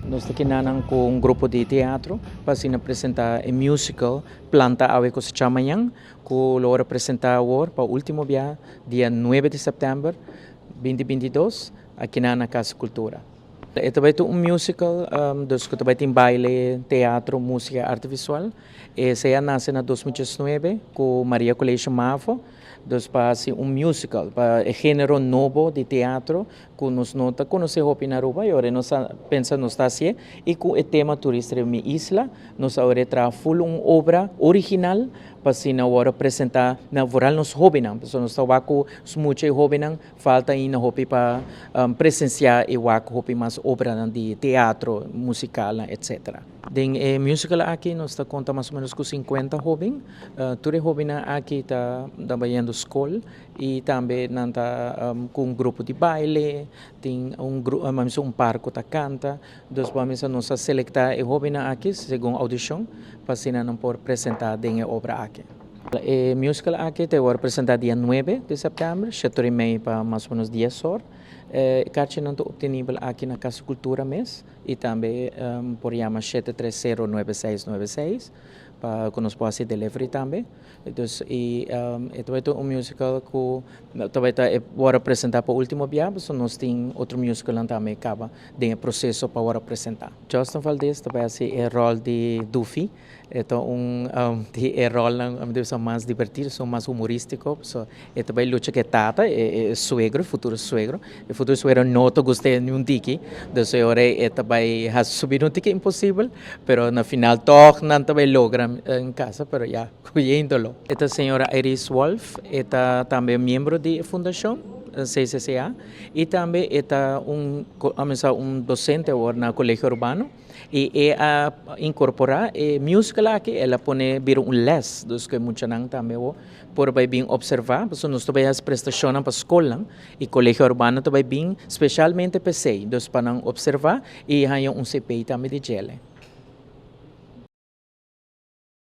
Nos ta akinan ku un grupo di teatro pa asina presentá e musical Planta Awe Kosechá Mañan, ku lo ora presentá awor pa último bia dia 9 di sèptèmber 2022 akinan na Kas di Kultura. E ta bai ta un musical, dus ku ta bai tin baile, teatro, músika, arte visual. Esei a nase na 2019 ku Maria College Mavo, dus pa hasi un musical, pa e género nobo di teatro ku nos no ta konosé hopi na Aruba, i ora nos a pensa nos ta hasié, i ku e tema Turista riba mi isla, nos a ora traha ful un obra original pa asina wòrdu presentá na vooral nos hóbennan, pasobra nos ta wak ku mucha e hóbennan falta ainda hopi pa presensiá i wak hopi mas obranan di teatro, musikalnan, etcetera. Den e musical aki nos ta konta mas o menos ku 50 hóben. Tur e hóbennan aki ta bayendo skol i tambe nan ta ku un grupo di baile, tin un un par ku ta kanta. Dus bo a misa nos a selektá e hóbennan aki segun audishon pa asina nan por presentá den e obra aki. E musical aki ta wòrdu presentá dia 9 di sèptèmber, 7:30 pa mas o menos 10 or. E karchinan ta optenibel aki na Kas di Kultura mes i tambe por yama 730-9696 pa ku nos por hasi delivery tambe. Dus i e ta bai ta un musical ku ta bai ta wòrdu presentá pa último bia, pasobra nos tin otro musicalnan tambe kaba den e proseso pa wòrdu presentá. Justin Valdez ta bai hasi e ròl di Duffy. E ta un di e ròlnan mi ta bisa mas divertido, son mas humorístiko, so e ta bai lucha ku e tata, e suegro, e futuro suegro. E futuro suegro no ta gust'é niun tiki, dus e ora ei e ta bai hasi su bida un tiki imposibel, pero na final tòg nan ta bai logra kasa, pero ya, ku yen doló. E ta señora Iris Wolff, e ta tambe miembro di e fundashon CCCA i tambe e ta un, un dosente awor na Colegio Urbano. I e a inkorporá e musical aki, el a pone bira un lès, dus ku e muchanan tambe awor por bai bin opservá, pasobra nos ta bai hasi prestashonnan pa skolnan i Colegio Urbano ta bai bin speshalmente p'esei, dus pa nan opservá i haña un CP tambe di djele.